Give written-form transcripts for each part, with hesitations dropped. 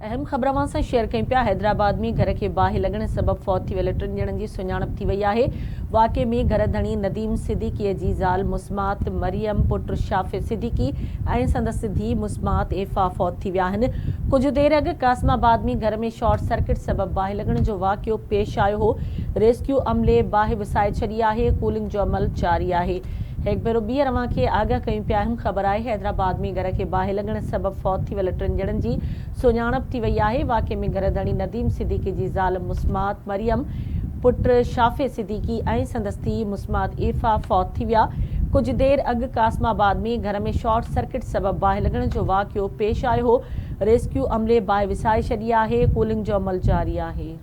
اهم خبر اوهان سان شيئر ڪيون پيا، حيدرآباد ۾ گهر کي باهه لڳڻ سبب فوت ٿي ويل ٽن ڄڻن جي سڃاڻپ ٿي وئي آهي، واقعي ۾ گهر ڌڻي نديم صديقي جي زال مسمات مريم، پٽ شافع صديقي ۽ سندس ڌيء مسمات عيفا فوت ٿي ويا آهن، ڪجهه دير اڳ قاسم آباد ۾ گهر ۾ شارٽ سرڪٽ سبب باهه لڳڻ جو واقعو پيش آيو هو، ريسڪيو عملي باهه وسائي ڇڏي آهي، ڪولنگ جو عمل جاري آهي. هڪ ڀيرو ٻيهر اوهان کي آگاهه ڪيون پيا اهم خبر آهي حيدرآباد ۾ گهر کي باهه لڳڻ سبب فوت ٿي ويل ٽن ڄڻن جي سڃاڻپ ٿي وئي آهي واقعي ۾ گهر ڌڻي نديم صديقي جي زال مسمات مريم پٽ شافع صديقي ۽ سندس ڌيء مسمات عيفا فوت ٿي ويا ڪجهه دير اڳ قاسم آباد ۾ گهر ۾ شارٽ سرڪٽ سبب باهه لڳڻ جو واقعو پيش آيو هو ريسڪيو عملي باهه وسائي ڇڏي آهي ڪولنگ جو عمل جاري آهي.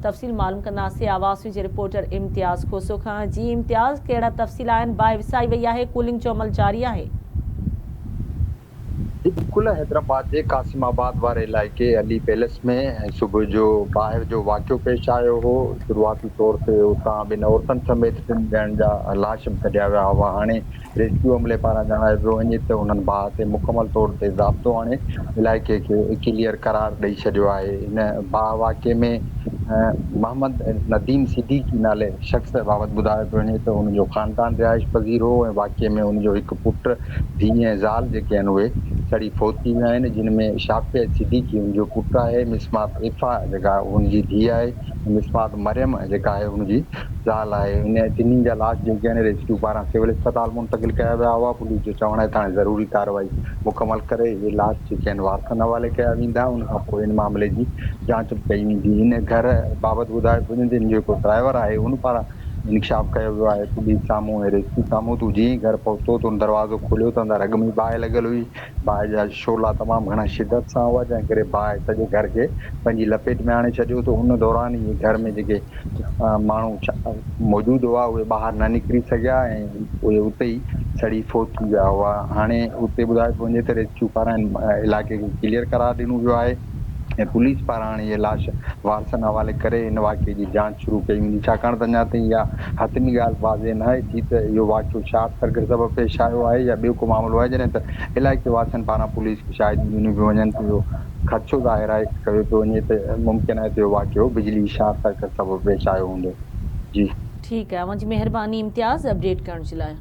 تفصيل معلوم ڪنداسين آواز نيوز جي رپورٽر امتياز کوسو کان جي امتياز ڪهڙا تفصيل آهن باهه وسائي وئي آهي ڪولنگ جو عمل جاري آهي. جي بلڪل حيدرآباد جي قاسم آباد واري علائقي علي پيلس ۾ صبح جو باهه جو واقعو پيش آيو هو شروعاتي طور تي اتان ٻن عورتن سميت ٽن ڄڻن جا لاش به ڪڍيا ويا هئا هاڻي ريسڪيو عملي پاران ڄاڻايو پيو وڃي ته انهن باهه تي مڪمل طور تي ضابطو آڻي علائقي کي ڪليئر قرار ڏئي ڇڏيو آهي. هن باهه واقعي ۾ محمد نديم صديقي نالي شخص بابت ٻڌايو پيو وڃي ته ان جو خاندان رهائش پذير هو ۽ واقعي ۾ ان جو هڪ پٽ، ڌيء ۽ زال جيڪي آهن اهي سڙي فوت ٿي ويا آهن جن ۾ شافع صديقي ان جو پٽ آهي، مسمات عفا جيڪا ان جي ڌيء آهي ۽ مسمات مريم جيڪا آهي ان جي زال آهي. ان ٽنهي جا لاش جيڪي آهن ريسڪيو پاران سول اسپتال منتقل ڪيا ويا هئا. پوليس جو چوڻ آهي ته هاڻي ضروري ڪارروائي مڪمل ڪري اهي لاش جيڪي آهن وارثن حوالي ڪيا ويندا. ان کان پوء ان معاملي جي جاچ به ڪئي ويندي. ان گهر بابت ٻڌايو پيو وڃي ته ان جو جيڪو ڊرائيور آهي ان پاران انڪشاف ڪيو ويو آهي پوليس سامهون ۽ ريسڪيو سامهون ته هو جيئن ئي گهر پهتو ته ان دروازو کوليو ته اندر اڳ ۾ ئي باهه لڳل هئي. باهه جا شعلا تمام گهڻا شدت سان هئا جنهن ڪري باهه سڄي گهر کي پنهنجي لپيٽ ۾ آڻي ڇڏيو ته ان دوران ئي گهر ۾ جيڪي ماڻهو موجود هئا اهي ٻاهر نه نڪري سگهيا ۽ اهي اتي ئي سڙي فوت ٿي ويا هئا. هاڻي اتي ٻڌايو پيو وڃي ته ريسڪيو پاران علائقي کي ڪليئر قرار ڏنو ويو آهي ۽ پوليس پاران هاڻي اهي لاش وارثن حوالي ڪري ان واقعي جي جاچ شروع ڪئي ويندي ڇاڪاڻ ته اڃا تائين اها حتمي ڳالهه واضح ناهي ٿي ته اهو واقعو شارٽ سرڪٽ سبب پيش آيو آهي يا ٻيو ڪو معاملو آهي جڏهن ته علائقي واسين پاران پوليس کي شاهديون ڏنيون پيون وڃن ته اهو خدشو ظاهر آهي ڪيو پيو وڃي ته ممڪن آهي ته اهو واقعو بجلي شارٽ سرڪٽ سبب پيش آيو هوندو. جي. ٺيڪ آهي اوهان جي مهرباني امتياز اپڊيٽ ڪرڻ جي لاء.